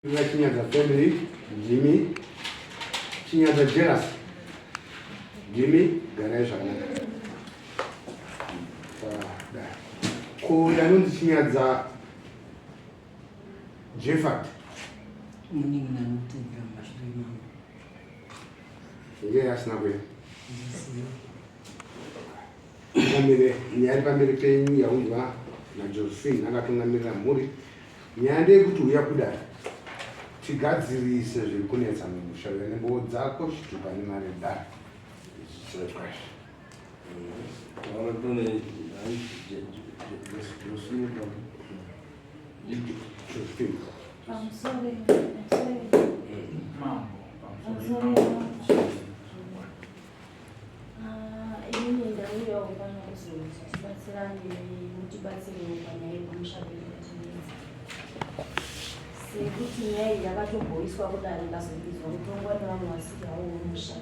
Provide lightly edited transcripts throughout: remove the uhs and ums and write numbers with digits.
Ina Chinyadza family ndimi Chinyadza jealous ndimi garai zvakanaka. Ko yanonzi Chinyadza Jeffat munin'ina anotevera mumashure mangu ngei asina kuya pamberi nyaya iri pamberi penyu yaunzwa naJosephine akatungamirira mhuri Nyaya ndeyekuti huya kudare tigadzirise zviri kunetsa mumusha uya nembowo dzako chitupa nemari yedare zvichinoitwa izvi. Josephine. Pamusoro, pamusoro. Mambo, Pamusoro. Ah, inini ndauyawo pano kuzoti tibatsirane mutibatsirewo panyaya yepamusha pedu patinetsa sekuti nyaya iyi yakatomboiswa kudare ndikazobiridzwa kutongwa nevamwe vasiri havo vemusha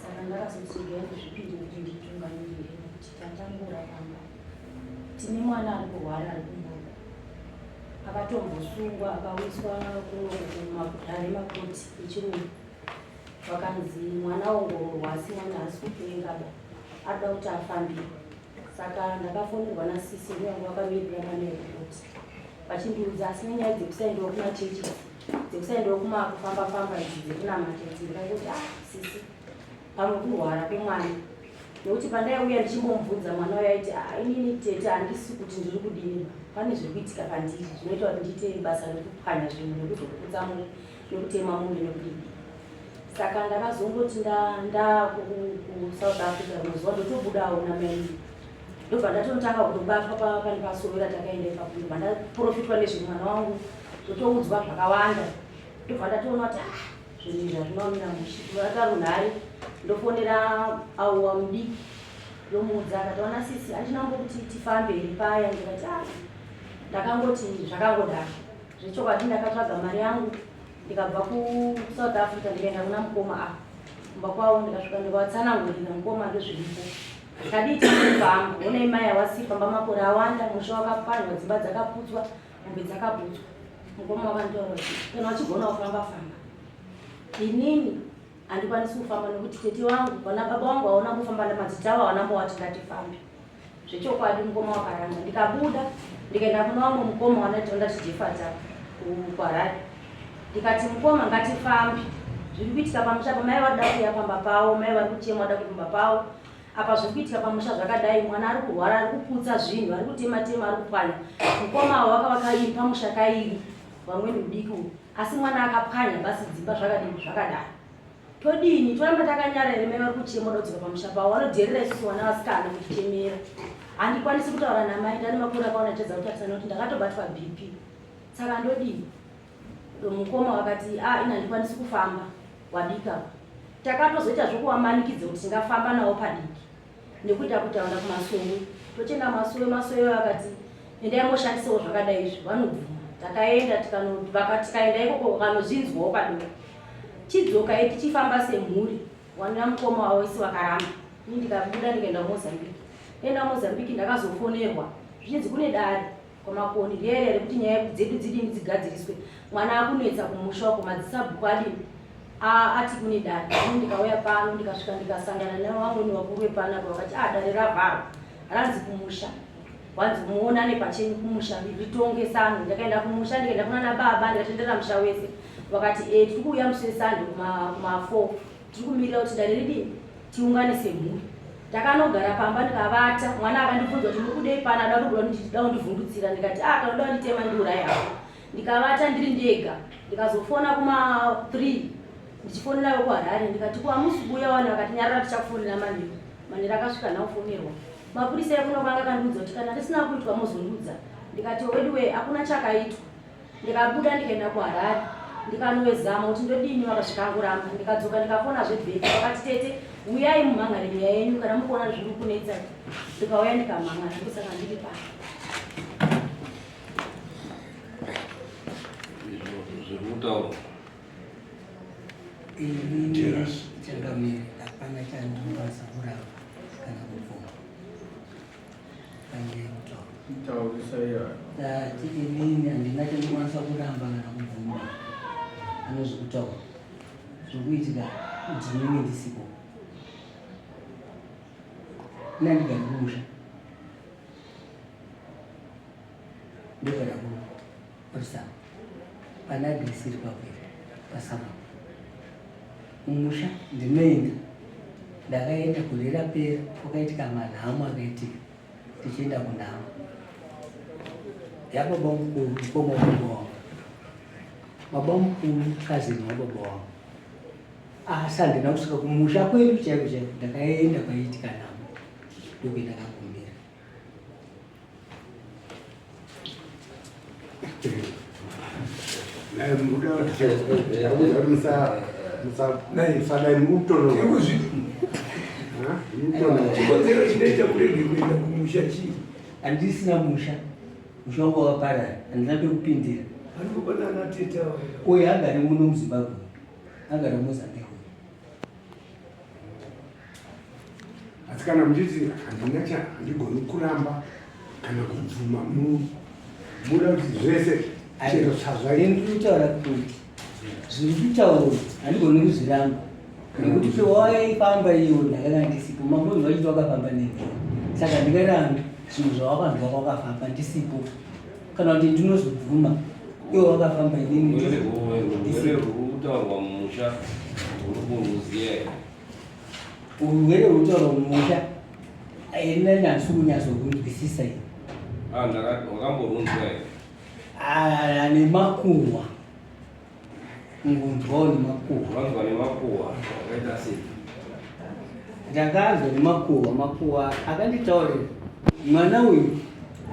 saka ndakazoti regai ndizvipinde kuti nditungamirire nekuti tatambura pamba tine mwana ari kurwara ari kumboka akatombosungwa akauyiswa kuno kumadare makoti echirungu Vakanzi mwana aongororwa asi mwana haasi kupenga ba arikuda kuti afambirwe saka ndakafonerwa nasisi ndivo vanga vakamirira mwana yekukoti vachindiudza asi nenyaya dzekusaendawo kumachechi dzekusaendawo kumakufamba famba idzi dzekunamata idzi ndikangoti ah sisi pamwe kurwara kwemwana nekuti pandaiuya ndichimbomubvunza mwana uyo aiti ah, inini tete handisi kuti ndiri kudini pane zviri kuitika pandiri zvinoita kuti ndiite basa rekupwanya zvinhu nekuzokuputsa mumwe nekutema mombe nekudii saka ndakazongoti ndakuSouth Africa rimwe zuva ndotobudawo namai ndobva ndatonotanga kutobatwa pane pasowe ratakaenda ipapo ndobva ndaprofitwa nezvemwana wangu ndotoudzwa zvakawanda ndobva ndatoona kuti ah zvinhu izvi hazvina kumira mushe ndobata runhare ndofonera auwa mudiki ndomuudza akati wana sisi handina kumbokuti tifambe here paya ndikati ah ndakangoti zvakangodaro Zvechokwadi ndakatsvaga mari yangu ndikabva kuSouth Africa ndikaenda kuna mukoma apa kumba kwavo ndikasvika ndikavatsanangurira mukoma ndozviripo ndikadii takufamba honai mai havasi pamba makore awanda musha wakapwanywa dzimba dzakaputswa mombe dzakaputswa mukoma wakanditaura kuti kana uchigona kufamba famba inini handikwanisi kufamba nekuti tete wangu vana baba wangu haona kufamba namadzita avo havana mbowati ngatifambe Zvechokwadi mukoma wakaramba ndikabuda ndikaenda kuna vamwe mukoma wandaitonda chijefata kuHarare ndikati mukoma ngatifambe zviri kuitika pamusha apa mai varikuda kuuya pamba pavo mai vari kuchema vada kuya pamba pavo apa zviri kuitika pamusha zvakadai mwana ari kurwara ari kuputsa zvinhu ari kutema tema ari kupwanya mukoma avo vakavaka iri pamusha kairi vamweni mudiki uyu asi mwana akapwanya basi dzimba zvakadii zvakadaro Todini? Toramba takanyara here mai vari kuchema dodzoka pamusha pavo vanodherera isusu vana vasikana kutichemera. Handikwanisi kutaura namai ndane makore akaona chedza kutarisa nekuti ndakatobatwa BP. Saka ndodini? Mukoma vakati ah ini handikwanisi kufamba wadika. Takatozoita zvekuvamanikidza kuti tingafamba navo padiki. nekuita kutaura kumasowe tochenda masowe masowe vakati endai moshandisawo zvakadai izvi vanobvuma takaenda tikaenda ikoko vakanozvinzwawo padoko chidzokai tichifamba semhuri wanira mukoma wavo isi vakaramba ini ndikabuda ndikaenda kumozambique enda kumozambique ndakazofonerwa zvichinzi kune dare kwamakoni riya rekuti nyaya dzedu dzidini dzigadziriswe mwana akunetsa kumusha wako madzisabhuku adini ati kune dare ini ndikauya pano ndikasvika ndikasangana nevamweni vakuru vepanapa vakati a ah, dare ravharwa ranzi kumusha wanzi muonane pachenyu kumusha ritonge sando ndakaenda kumusha ndikaenda kunana baba ndikatendera musha wese vakati e tiri kuuya musi wesande kuma4 tiri kumirira kuti dare ridini tiungane semhuri takanogara pamba ndikavata mwana akandibvunza kuti muri kudei pano ada kuda kundivhundutsira ndikati a ah, kana uda kunditema ndiurai hako ndikavata ndiri ndega ndikazofona kuma 3 ndichifonera vekuharare ndikati ko hamusi kuuya wani vakati nyarara tichakufonera manheru manheru akasvika nhakufonerwa mapurisa ekuno kwanga akandiudza kuti kana risina kuitwa mozondiudza ndikati weduwe hakuna chakaitwa ndikabuda ndikaenda kuharare ndikanoezama kuti ndodini vakasvikangoramba ndikadzoka ndikafona zvebheki vakati tete uyai mumhan'are nyaya yenyu kana mukuona zviri kunetsa ndikauya ndikamhan'ara ndosaka ndiri pano Zviri kutaurwa. Inini changamire hapana chandinokwanisa kuramba kana kubvuma panyaya yekutaura. Taurisa iya. Ndati inini handina chandinokwanisa kuramba kana kubvuma. Pane zviri kutaurwa zviri kuitika ndinenge ndisipo. Ini handigari kumusha, ndogara kuRusape pane adhiresi iri papo pasama mumusha ndinoenda. Ndakaenda gore rapera, kwakaitika manhamo akaitika tichienda kunhamo yababa mukuru, mukoma wababa wangu, baba mukuru kazini wababa wangu. Asi handina kusvika kumusha kwedu chaiko chaiko, ndakaenda kwaiitika nhamo ndokuenda kagumira. Musadai muri Chikonzero chinoita kurege kuenda kumusha chii? Handisina musha, musha wangu wakaparara, handina pekupindira. Anobana anatete avo. Uye agare muno muZimbabwe, agare muMozambique. Asi kana muchiti handina cha handigoni kuramba kana kubvuma, muda kuti zvese chero zvazvaita. Ndiri kutaura kuti zviri kutaurwa handigoni kuzviramba nekuti pewaifamba iwo ndakanga ndisipo. Mambonzi vachiti wakafamba neni, saka ndingarambi zvinhu zvawakanzwa kwakafamba ndisipo kana kuti ndinozobvuma iwo wakafamba inini Urwere rwuri kutaurwa mumusha uri kuruziva here? Urwere rwuri kutaurwa mumusha ini handisi kunyatsokunzwisisa iyi. Ah, wakamborunzwa here? Ah, nemakuhwa, ngunzwawo nemakuhwa. Wanzwa nemakuhwa wakaita sei? Ndakanzwa nemakuhwa, makuhwa akanditaurira mwana uyu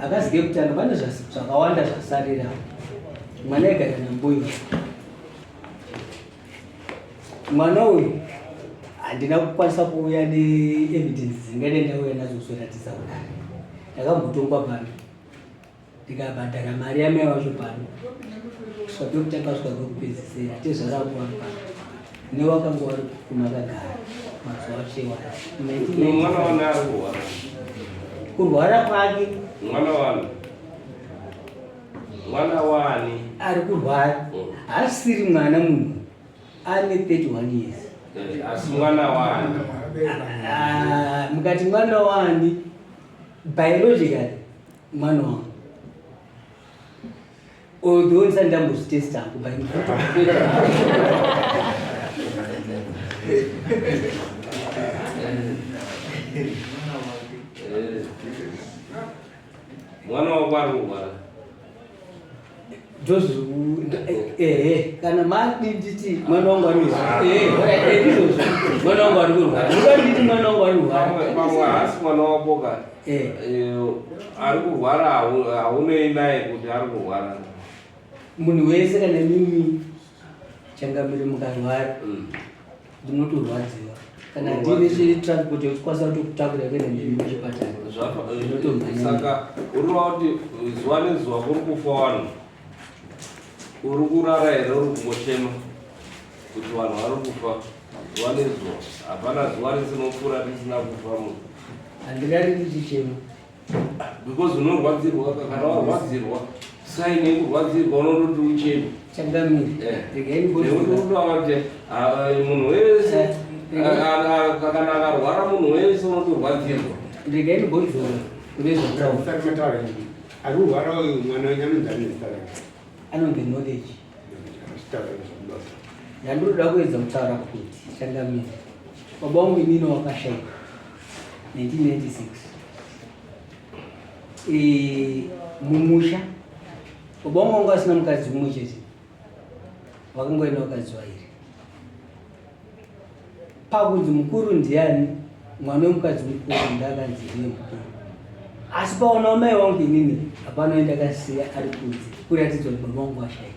akazike kutanga pane zvakawanda zvasarira. Mwana aigara nambuya. Mwana uyu handina kukwanisa kuuya neevidence dzingadai ndauya nadzo kuzoratidza kudare. Ndakambotongwa pano ndikabhadhara mari yamai wacho pano kusvika pekutanga kusvika kwekupedzisira, tezvara wangu vari pano newakanga wari kumakagara mazuva acho iwaya. Mwana wani ari kurwara? Kurwara kwake Mwana wani? Mwana wani? Ari kurwara haasiri mwana, munhu ane 31 years. Asi mwana wani? Ah, mukati mwana wani, biologically mwana wangu, although ndisati ndambozvitesta hangu, but Mwana wako ari kurwara. Ehe, kana mati nditi mwana wangu ari kurwara, ehe, ndizvozvo, mwana wangu ari kurwara. Muda nditi mwana wangu ari kurwara. Pamwe haasi mwana wako ka. Ari kurwara haunei naye kuti ari kurwara. Munhu wese, kana mimi changamire mukarwara, ndinotorwadziwa. Kana ndine chitransport yekukwanisa kutokutakura kuenda nemi kuchipatara, ndinotomhanya. Saka uriva kuti zuva nezuva kuri kufa vanhu, uri kurara here? Uri kungochema kuti vanhu vari kufa zuva nezuva, hapana zuva risinopfuura risina kufa munhu. Handirari ndichichema. Because unorwadzirwa, kana warwadzirwa, sign yekurwadzirwa unototi ucheme. Changamire, regai nekuti unoda kuti munhu wese kana akarwara, munhu wese unotorwadzirwa. Regai ndimbodzora kune zvataura. Musati mataura izvi, ari kurwara uyu mwana wenyu anonzi ane zita rake? Anonzi Knowledge. Achitaura zvamunoda. Ndandinoda kuedza kutaura kuti, changamire, baba wangu inini wakashaika 1996. Mumusha baba wangu wanga asina mukadzi mumwe chete, vakangoenda vakadzi vairi. Pakunzi mukuru ndiani, mwana wemukadzi mukuru ndakanzi ndiye mukuru, asi paona mai wangu inini hapana wendakasiya ari kunze kuratidzwa kuti baba wangu washaika.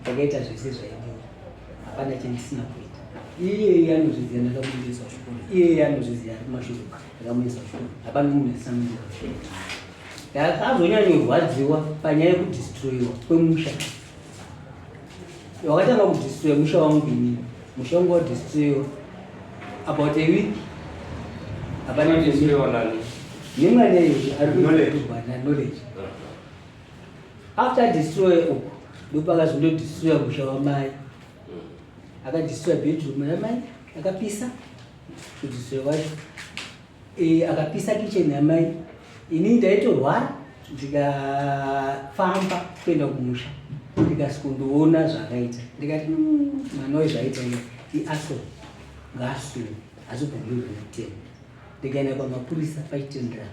Ndakaita zvese zvaidiwa, hapana chandisina kuita. Iyeye anozviziva, ndakamuendesa kuchikoro. Iyeye anozviziva, ari kumashure, ndakamuendesa kuchikoro. Hapana munhu asina muendesa kuchikoro. Ndakazonyanyorwadziwa panyaya yekudistroyiwa kwemusha. Wakatanga kudistroya musha wangu inini, musha wangu wadistroyiwa about a week, hapana. Wakadistroyiwa nani? Nemwana iyeye ari Knowledge. kuirwa naKnowledge. After destroy uku, ndopakazondodistroya musha wamai. Akadestroya bedroom yamai, akapisa kudestroya kwacho. E, akapisa kitchen yamai. Ini ndaitorwara ndikafamba kuenda kumusha ndikasikundoona zvakaita ndikati mwana uyu zvaita iya iaso ngaasungwe azobvumirwe mutemo. Ndikaenda pamapurisa pachitendera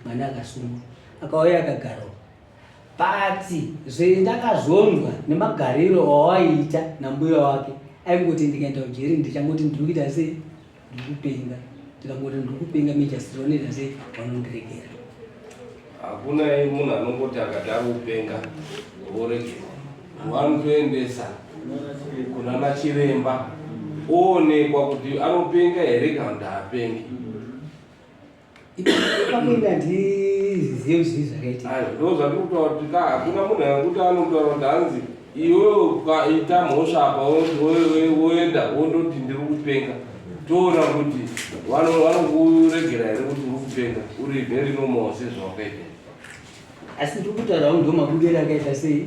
mwana akasungwa akauya akagarawo but zvendakazonzwa nemagariro awaiita nambuya wake aingoti ndikaenda kujeri ndichangoti ndiri kuita sei ndiri kupenga ndikangoti ndiri kupenga mejasiri vanoita sei vanondiregera. Hakuna munhu anongoti akati ari kupenga voregerwa vanotoendesa kunana chiremba oonekwa kuti anopenga here kana kuti haapengi. Ipapo ini handizive zvii zvakaitika. Ayi, ndo zvandiri kutaura kuti ka hakuna munhu anekuti anotaura kuti hanzi iwewe ukaita mhosva apa woenda wondoti ndiri kupenga toona kuti vanokuregera here kuti uri kupenga uri very normal sezvawakaita. Asi ndiri kutaura ndo mabudiro akaita sei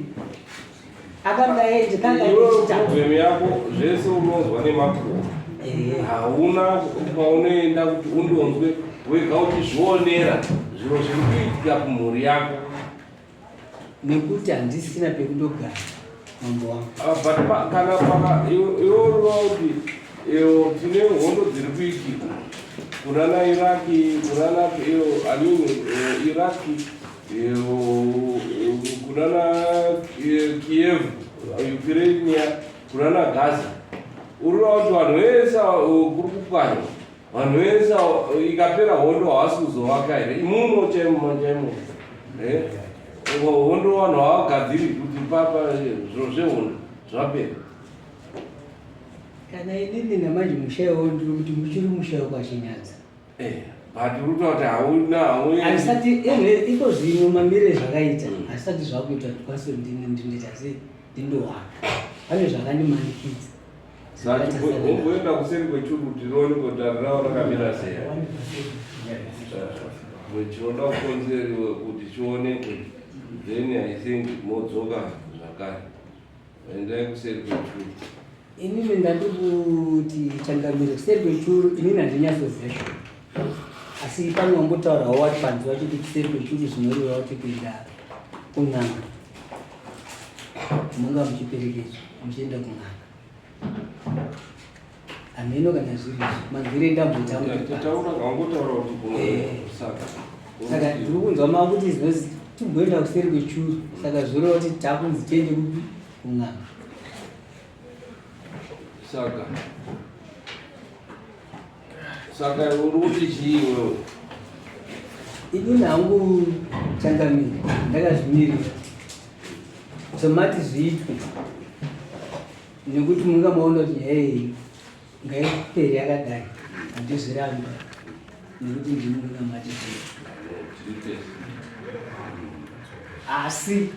akanga aita kanga aita problem yako zvese unonzwa nemakuhwa hauna kwaunoenda kuti undonzwe wega uchizvionera zviro zviri kuitika kumhuri yako nekuti handisina pekundogara mambo wangu. Ah, but kana paka iwe urova kuti tine hondo dziri kuitika kunana Iraki kunana iyo I mean Iraki kunana Kiev Ukraine kunana Gaza urova kuti vanhu vese kuri kupwanywa vanhu vese ikapera hondo havasi kuzovaka here imuno chaimo chaimo hondo vanhu havagadziri kuti papa zviro zvehondo zvapera. Kana inini namanje mushayiwo ndiri kuti muchiri mushayiwo kwaChinyadza. But uri kutaura kuti hauna hauendi. Handisati iko zvino mamirire zvakaita hazvisati zvakuita kuti ndikwanise ndinoita sei ndindowana pane zvakandimanikidza. Saka womboenda kuseri kwechuru tione kuti dare ravo rakamira sei. Chinoda kukonzeriwa kuti chionekwe then I think modzoka zvakare. Endai kuseri kwechuru. Inini ndandikuti changamire kuseri kwechuru inini handinyatsoziva shuwa. Asi pane wambotaurawo wati panze wachiti kuseri kwechuru zvinoreva kuti kuenda kun'anga. Munga muchiperekedzwa muchienda kun'anga. Hameno kana zviri izvo manzwire ndamboita Taura wangotaura kuti kuno saka. Saka ndiri kunzwa makuti zvinozi timboenda kuseri kwechuru saka zvoreva kuti takunzi tiende kupi kun'anga. Saka saka uri kuti chii iwewe? Inini hangu changamire ndakazvimirira zvamati zviitwe nekuti munga maona kuti nyaya iyi ngaipere yakadai handizvirambi nekuti ndimi munga mati zviitwe asi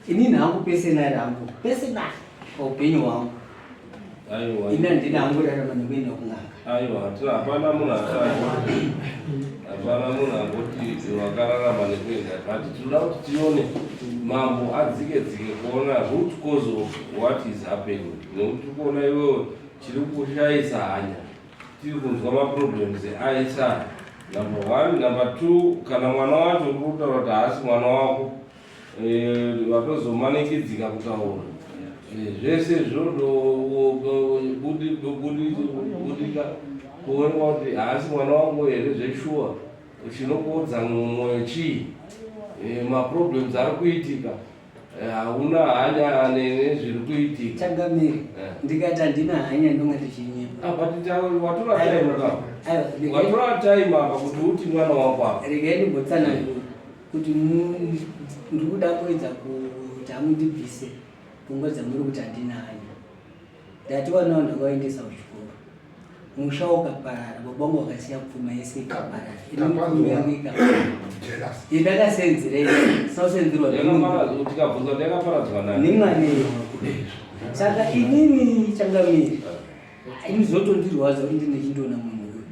inini hangu pesenari hangu pesenari paupenyu hwangu ini handina hangu rarama nekuenda kun'anga. Aiwa, hatina hapana munhu akati hapana munhu angoti wakararama nekuenda but tinoda kuti tione mambo adzike dzike kuona root cause of what is happening nekuti tiri kuona iwewe chiri kushayisa hanya tiri kunzwa maproblems aisa number one number two kana mwana wacho uri kutaura kuti haasi mwana wako Vatozomanikidzika kutaura zvese zvinodobudika kuonekwa kuti haasi mwana wangu here zveshuwa chinokuodza mwoyo chii maproblems ari kuitika hauna hanya nezviri kuitika changamire ndikati handina hanya ndonga ndichinyepa but watora time watora time apa kuti uti mwana wako apa regai ndimbotsanangura Kuti ndiri kuda kuedza kuti amundibvise pfungwa dzamuri kuti handina hanya. Ndati vana vangu ndakavaendesa kuchikoro. Musha ukaparara, baba vangu vakasiya pfuma yese ikaparara. Ini pfuma yangu ikaparara. Ndakasenzera ini, sasenzerwa nemunhu. Tikabvunza kuti yakaparadzwa nani? Nemwana iye wako. Saka inini changamire, ini zvotondirwadza kuti ndine chindoona munhu uyu.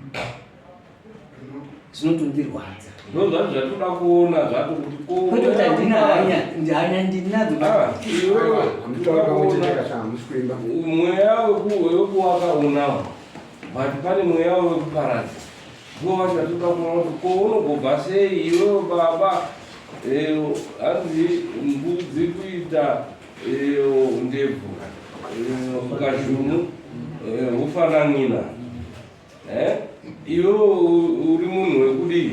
Zvinotondirwadza. Ndozvacho zvatoda kuona zvacho kuti ko Kwete kuti handina hanya, hanya ndinadzo. Ah, iwewe Hamutaura pamwe chete kasha hamusi kuimba. Mweya wekuwaka unawo but pane mweya wekuparadza. Ndiwo wacho atoda kuona kuti ko unogobva sei iwewe baba eh, hanzi mbudzi kuita eh, ndebvu eh, kazhumu hufanan'ina iwewe uri munhu wekudii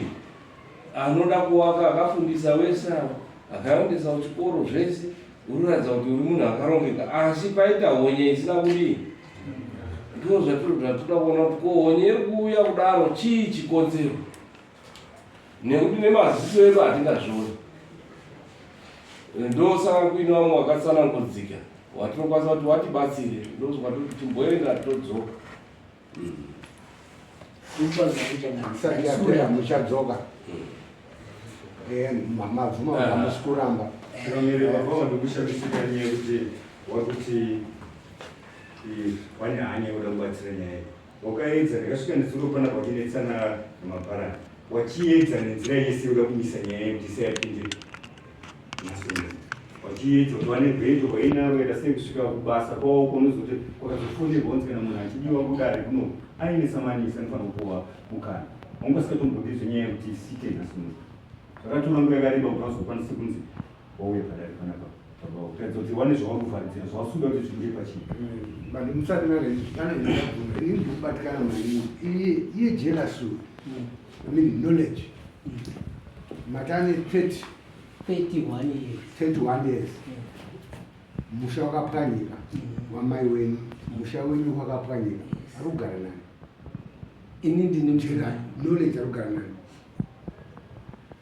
anoda kuwaka akafundisa wese avo akaendesa kuchikoro zvese uri kuratidza kuti uri munhu akarongeka asi paita honye isina kudii ndo zvatiri zvatoda kuona kuti ko honye iri kuuya kudaro chii chikonzero nekuti nemaziso edu hatingazvioni ndosaka kuine vamwe vakatsanangudzika watinokwanisa kuti watibatsire ndozvatoti timboenda todzoka. Isati yapera muchadzoka. Mabvuma hamusi kuramba. Tinomire baba ndikushamisika nyaya yekuti wakuti wane hanya yekuda kubatsira nyaya iyi. Wakaedza ndakasvika nezuro panapa wachinetsana namabharani. Wachiedza nenzira yese yekuda kumisa nyaya yekuti isayapinde nhasi. Wachiedza kuti wane rwendo rwainaro yaita sei kusvika kubasa kwavo kunozoti kwakazofonderwa kunzi kana munhu achidiwa kudare kuno aine samanisi anofanira kupuwa mukana. Wanga usingatombodi zvenyaya yekuti isite nhasi uno. Zvakatora nguva yakareba kuti vazokwanise kunzi wauya padare panapa. Baba, kutaridza kuti wane zvauri kuvharidzira zvawasuda kuti zvibude pachena. But musati pane ndinobvunza ini ndikubatikana maningi iye iye jealous, I mean knowledge matane 30 31 years. 31 years musha wakapwanyika wamai wenyu, musha wenyu wakapwanyika, ari kugara nani? Ini ndine musikana. Knowledge ari kugara nani?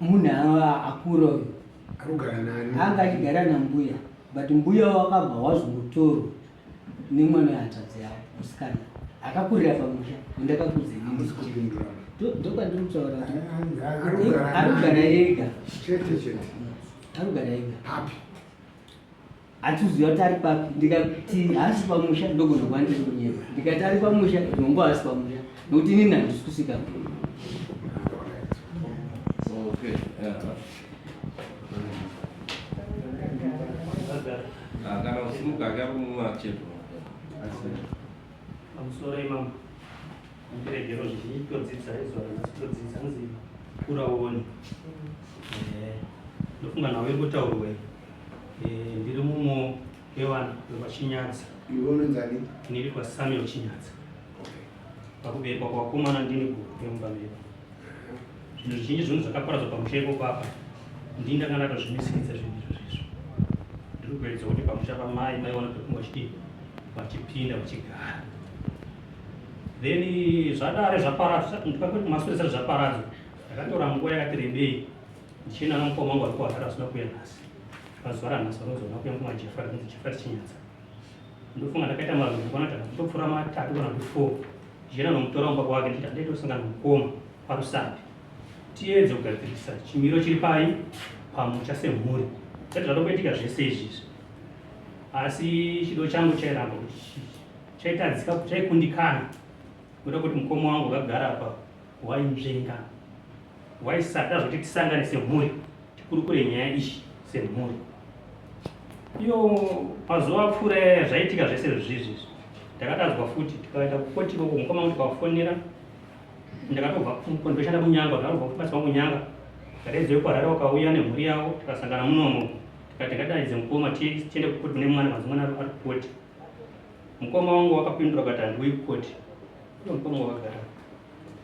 Munhu ava akura uyu. Ari kugara nani? Anga achigara nambuya, but mbuya wakabva wazongotorwa nemwana wehanzvadzi yavo musikana akakurira pamusha wandakakudza inini. Hamusi kupindura. Ndokwandiri kutaura kuti Ari kugara ari kugara nani? ega. Chete chete. Ari kugara ega. Papi? Hatiziva kuti ari papi. Ndikati haasi pamusha ndogona kuva ndiri kunyepa, ndikati ari pamusha ndinongo haasi pamusha nokuti inini handisi kusvika. Okay, yeah. Ah, kana usimuka akamumacheto. Pamusoro imambo, ndiregero zvizhinji todzidza izvo nhasi todzidza nzi kuraoni. Ndofunga nhau iri kutaurwa iyi. Ndiri mumwe wevana vepaChinyadza. Iwe unonzani? Ndiri kwaSamuel Chinyadza. Pakuberekwa kwavakomana ndini guru yemumba medu. Zvinhu zvizhinji zvinhu zvakaparadzwa pamusha ipopo apa ndini ndanga ndatozvimisikidza zvinhu izvozvizvo. Ndiri kuedza kuti pamusha pamai maiwana pekunge vachidii vachipinda vachigara. Then zvadare zvaparadzwa, ndikangoti kumasure zvisati zvaparadzwa ndakatora nguva yakati rebei ndichienda namukoma wangu ari kuHarare asina kuuya nhasi. Pazuva ranhasi vanozoona kuuya mukoma Jeffrey, kunzi Jeffrey Chinyadza. Ndofunga ndakaita marwendo kwana kutopfuura matatu kana kuti four ndichienda nomutora mumba kwake ndichiti handei tosangana mukoma paRusape tiedze kugadzirisa chimiro chiri pai pamusha semhuri zati zvatokuitika zvese izvizvi, asi chido changu chairamba kuti chaitadzika chaikundikana kuda kuti mukoma wangu akagara apa wainzvenga waisada zvekuti tisangane semhuri tikurukure nyaya iyi semhuri. Iyo mazuva apfuura zvaitika zvese zvizvi ndakatadzwa futi tikaenda kukoti ikoko mukoma wangu tikawafonera. Ndakatobva ndoshanda kuNyanga, ndakatobva kubasa kwangu Nyanga, ndakadaidzwa kuHarare wakauya nemhuri yavo tikasangana munomo tikati ngatidaidze mukoma tiende kukoti kune mwana kanzi mwana ari kukoti. Mukoma wangu wakapindura akati handiuyi kukoti. Uyo mukoma wakagara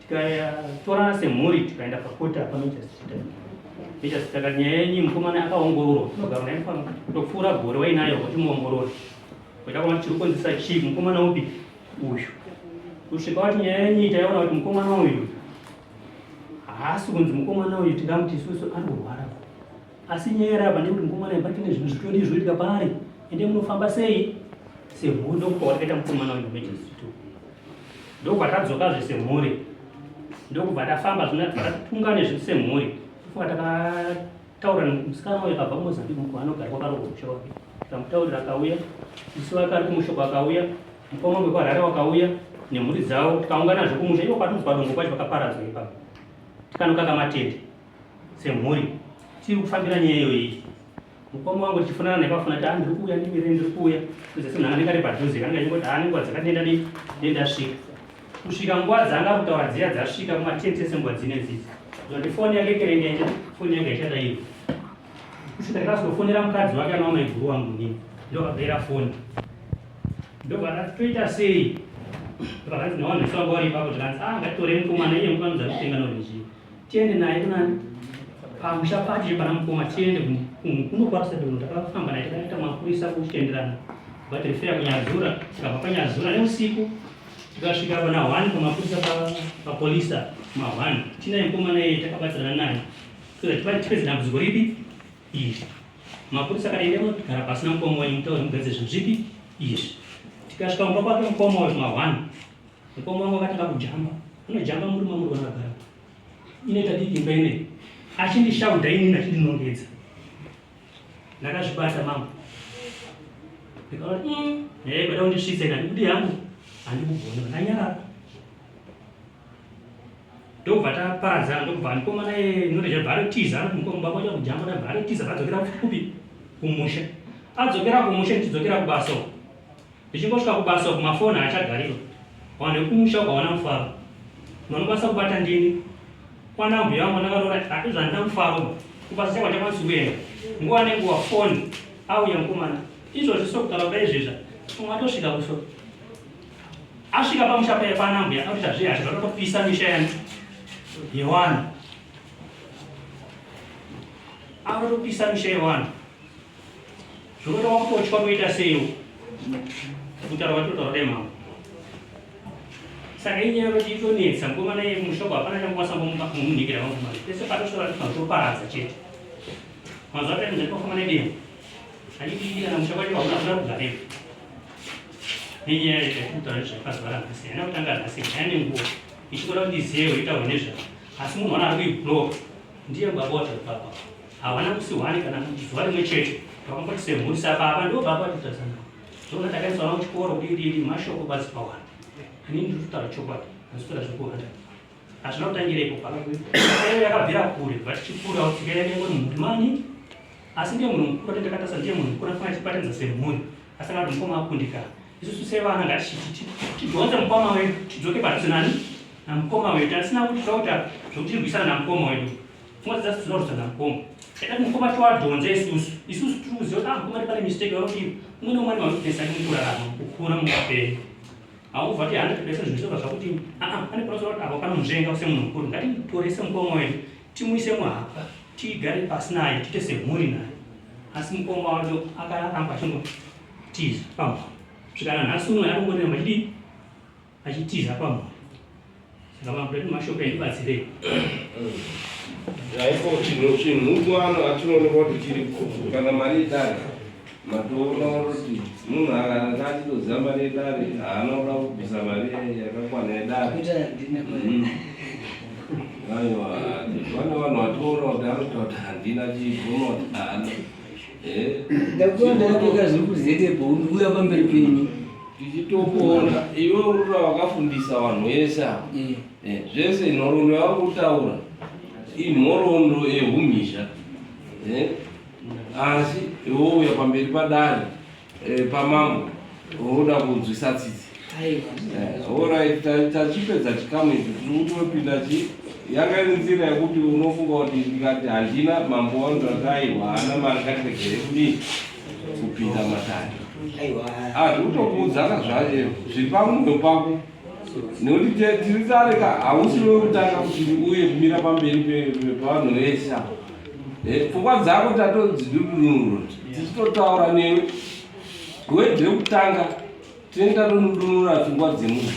tikatorana semhuri tikaenda pakoti apa Major Major takati nyaya yenyu mukomana akaongororwa tinogara naye pano topfuura gore wainayo wachimuongorora kuita kuona chiri kukonzesa chii mukomana upi uyu kusvika wati nyaya yenyu taiona kuti mukomana uyu haasi kunzi mukomana uyu tingamuti isusu ari kurwara, asi nyaya iri apa ndekuti mukomana uyu patine zvinhu zvitodi zvoitika paari ende munofamba sei semhuri. Ndokupa watakaita mukomana uyu Major ndokubva tadzokazve semhuri ndokubva tafamba zvino tatungane zvinhu semhuri. Tofunga takataura nemusikana uyu akabva kuMozambique muko anogara kwakarohwa musha wake tikamutaurira akauya sisi wake ari kumushoko akauya mukoma wekwaHarare wakauya nemhuri dzavo tikaunganazve kumusha ivo patinzi padongo pacho pakaparadzwa ipapo. Tikanokaka matende semhuri tiri kufambira nyaya iyoyi. Mukoma wangu tichifonana naye pafona ti ndiri kuuya ndimire ndiri kuuya kuze semunhu anenge ari padhuze kanenge achingoti haa nenguva dzakati nenda dii ndendasvika kusvika nguva dzaanga kutaura dziya dzasvika kuma10 tese nguva dzine dzidzi zoti foni yake kerengenje foni yake ichadaiwa kusvika ndikazofonera mukadzi wake anova maiguru wangu nini ndokabhera foni ndobva ndati toita sei vakanzi navanhu vese vanga vari ipapo tikanzi ah ngatitore mukomana iye mukomana dzari kutenga norenjii tiende naye kunani pamusha pacho pana mukoma tiende kunokwarisa dunhu takafamba naye takaita mapurisa kuchitenderana but rifeya kunyazura tikabva panyazura neusiku tikasvika pana one pamapurisa papolisa ma one tinaye mukomana iye takabatsirana naye kuza tipedze dambudziko ripi iri mapurisa akati ende munogara pasi namukoma wenyu mutaure mugadzire zvinhu zvipi izvi tikasvika mumba kwake mukoma uyu ma one Mukoma wangu akatanga kujamba. Anojamba murume wangu ndona agara. Inoita diki imba ine. Achindishauda inini achindinongedza. Ndakazvibata mama. Ndikaona eh kwada kundisvitsa ina ndikuti yangu handikugona ndanyarara. Ndobva taparadzana ndobva mukomana iye ndinoita bva atotiza anoti mukoma baba wacho kujamba ndabva atotiza adzokera kupi kumusha. Adzokera kumusha ndichidzokera kubasa uko. Ndichingosvika kubasa uku mafoni haachagariwa. Vanhu vekumusha uku havana mufaro. Vanokwanisa kubata ndini. Kwana mbuya vangu ndakaroora izvo handina mufaro. Kubasa chako handikwanisi kuenda. Nguva nenguva foni auya mukomana. Izvozvi so kutaura kudai izvezva umwe atosvika kuso. Asvika pamusha paye pana mbuya akuita zvehasha zvakatopisa misha yani yewanhu. Akatopisa misha yewanhu. Zvekuti wakutotya kuita seiwo kutaura kwatinotaura dai mambo. Saka inyaya yekuti itonetsa mukomana iye kumushoko hapana changokwanisa kumuningira vakomana. Pese patosvora tinotoparadza chete. Mazuva atati ndakafamba nedemo. Handidi kana musha kwacho hauna kuda kugarepo. Nenyaya yekutaura nezvapazuva ranhasi haina kutanga nhasi haina nenguva. Ichikoda kuti ndizive itaurwa nezvayo. Asi munhu wana ari kuiblock ndiye baba wacho baba. Havana musi hwani kana zuva rimwe chete vakangoti semhuri sababa ndo baba vatotadzana zvoona takaiswa navo kuchikoro kudii dii dii mashoko basi pawana ini ndiri kutaura chokwadi handisi kutaura zvekuhanda hazvina kutangira ipo pano iyo yakabvira kure kubva tichikura tsika yedu yangori mhuri mani asi ndiye munhu mukuru ati ndakatarisa ndiye munhu mukuru afana achibatanidza semhuri asi akati mukoma akundikana isusu sevana ngatidhonze mukoma wedu tidzoke padhuze nani namukoma wedu tasina kuti tokuta zvokutirwisana namukoma wedu Pfungwa dzasi dzinorwisana namukoma. Taida kuti mukoma tiwadhonze isusu. Isusu tiri kuziva kuti ah mukoma pane mistake vanoti umwe neumwe ane maweakness ake mukurarama, mukukura, muupenyu. Haubva kuti 100% zvinhu zvobva zvakuti ah ah pane panozoda kuti apa panonzvenga semunhu mukuru. Ngatitorese mukoma wedu timuise muhapwa tigare pasi naye tiite semhuri naye. Asi mukoma wacho akaramba achingotiza pamhuri. Kusvika nanhasi uno akangoramba achidii? Achitiza pamhuri. Saka mambo edu mashoko endibatsirei. Haiko chinhu chinhu ano achinoonekwa kuti chiri kana mari yedare matoona kuti munhu akanga achitoziva mari yedare haana kuda kubvisa mari yakakwana yedare. Aiwa vane vanhu vatoona kuti anotaura kuti handina chigono kuti haana. Ndakuona ndakapfeka zviri kuzetepo ndikuuya pamberi penyu. Tichitokuona iwe urura wakafundisa vanhu vese ava. Eh. Eh, zvese nhoroondo yauri kutaura inhoroondo yehumhizha. Eh, asi iwe wouya pamberi padare pamambo woda kunzwisa tsitsi. Alright, tachipedza chikamu ichi tiri kutopinda chi yanga iri nzira yekuti unofunga kuti ndikati handina mambo wangu ndati aiwa haana mari ngatiregere kudii kupinda matare. Ah, ndiri kutokuudza ka zvacho zviri pamwoyo pako nekuti tiri tare ka hausi wekutanga kuti uye kumira pamberi pevanhu vese ava. Eh, pfungwa dzako tatodzidudunura tichitotaura newe wedhi rekutanga Tinenge tatonudunura pfungwa dzemunhu.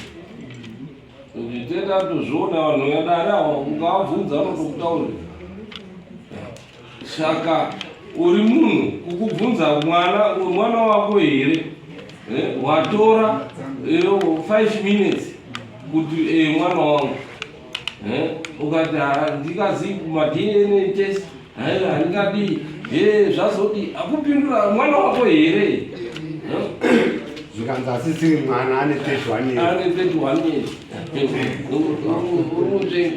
Tinenge tatozviona vanhu vadare ava ukavabvunza vanotokutaurira. Saka uri munhu kukubvunza mwana mwana wako here eh, watora 5 minutes kuti eh, mwana wangu eh, ukati handikazi kumaDNA test Haiwa handingadii. He zvazodii? Akupindura mwana wako here? Zvikanzi asisiri mwana ane 31 years. Ane 31 years. Uri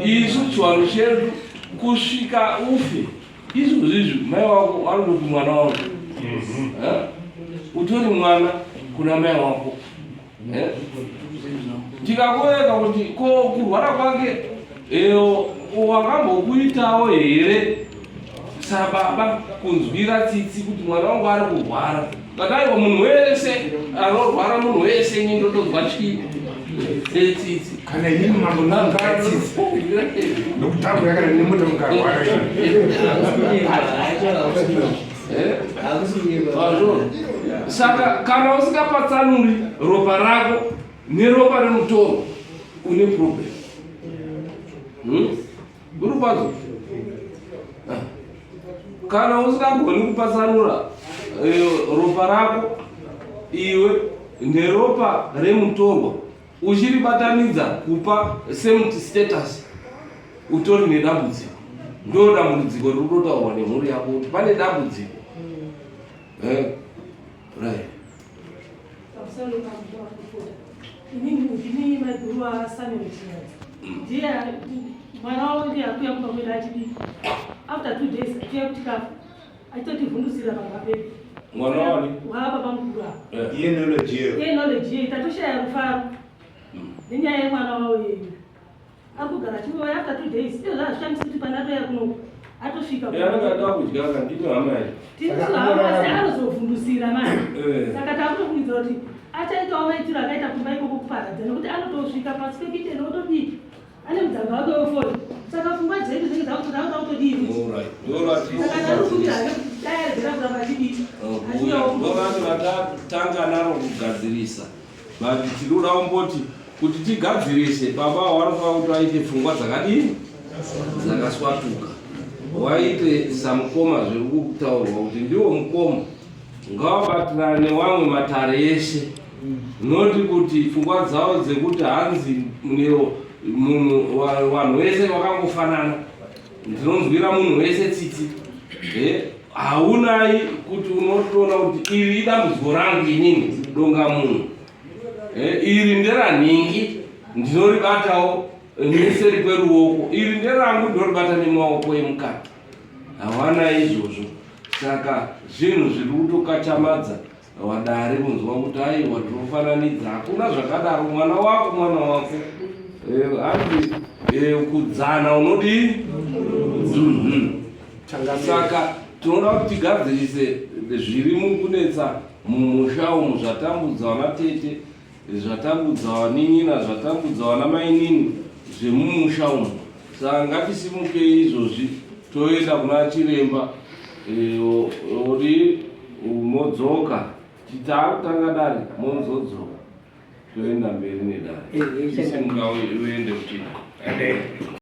Isu chivanhu chedu kusvika ufe izvozvi izvi mai wako vanototi mwana wangu. Eh? Utori mwana kuna mai wako. Eh? Tikakueka kuti ko kurwara kwake eh, wakambokuitawo here sababa kunzwira tsitsi kuti mwana wangu ari kurwara but aiwa munhu wese anorwara munhu wese ini ndotonzwa chii tsitsi Kana inini mambo ndinonzwa tsitsi. Ndokutambura kana nemota mukarwara. Eh? Saka kana usingapatsanuri ropa rako neropa remutoro une problem. Uri kwazo? Ah. Kana usingagoni kupatsanura ropa rako iwe neropa remutorwa uchiribatanidza kupa same status utori nedambudziko. Ndo dambudziko riri kutotaurwa nemhuri yako kuti pane dambudziko. Right. Pamusoro pamukuta. Inini ndini maiguru waSamuel Chinyadzi. Ndiye mwana wavo ndiye akuya kumba kwedu achidiki. After 2 days achiuya kuchikafu achitotivhundusira pamba pedu. Mwana wani? Wababa mukuru apa. Iye knowledge iyo. Iye knowledge iyo tatoshaya rufaro nenyaya yemwana wavo iyeyu. Ari kugara achiuya after 2 days. Izvo zvazvishamisi kuti pane atouya kunoku atosvika. Anenge ada kudya ka ndini hama yacho. Tirisu hama asi anozovhundusira manje. Saka takutofungidzira kuti achaitawo maitiro akaita kumba ikoko kuparadza nekuti anotosvika pasi pekicheni otodii ane mudzanga wake wefoni. Saka pfungwa dzedu dzinenge dzakuti takuda kutodii futi. Alright. Ndorati. Saka takufungira hake kuti dai aregera kuramba achidii. Achiuyawo kuno. Ndorati vatatanga naro kugadzirisa. But tinoda kumboti kuti tigadzirise baba vanofanira kuti vaite pfungwa dzakadii dzakaswatuka waite samukoma zviri kutaurwa kuti ndiwo mukoma ngavabatirane wamwe matare eshe noti kuti pfungwa dzavo dzekuti hanzi munhu vanhu vese vakangofanana ndinonzwira munhu wese tsitsi haunai kuti unotoona kuti iri idambudziko rangu inini donga munhu iri nderanhingi ndinoribatawo neseri kweruoko iri nderangu ndoribata nemaoko emukati hawana izvozvo saka zvinhu zviri kutokachamadza wadare kunzwa kuti aiwa tinofananidza hakuna zvakadaro mwana wako mwana wako hanzi kudzana unodii. Saka tinoda kuti tigadzirise zviri mukunetsa mumusha umu zvatambudza vana tete zvatambudza vanin'ina zvatambudza vana mainini zvemumusha umu. Saka ngatisimukei izvozvi toenda kuna chiremba ori modzoka titakutanga dare mozodzoka toenda mberi nedare. Simuka uende kuti.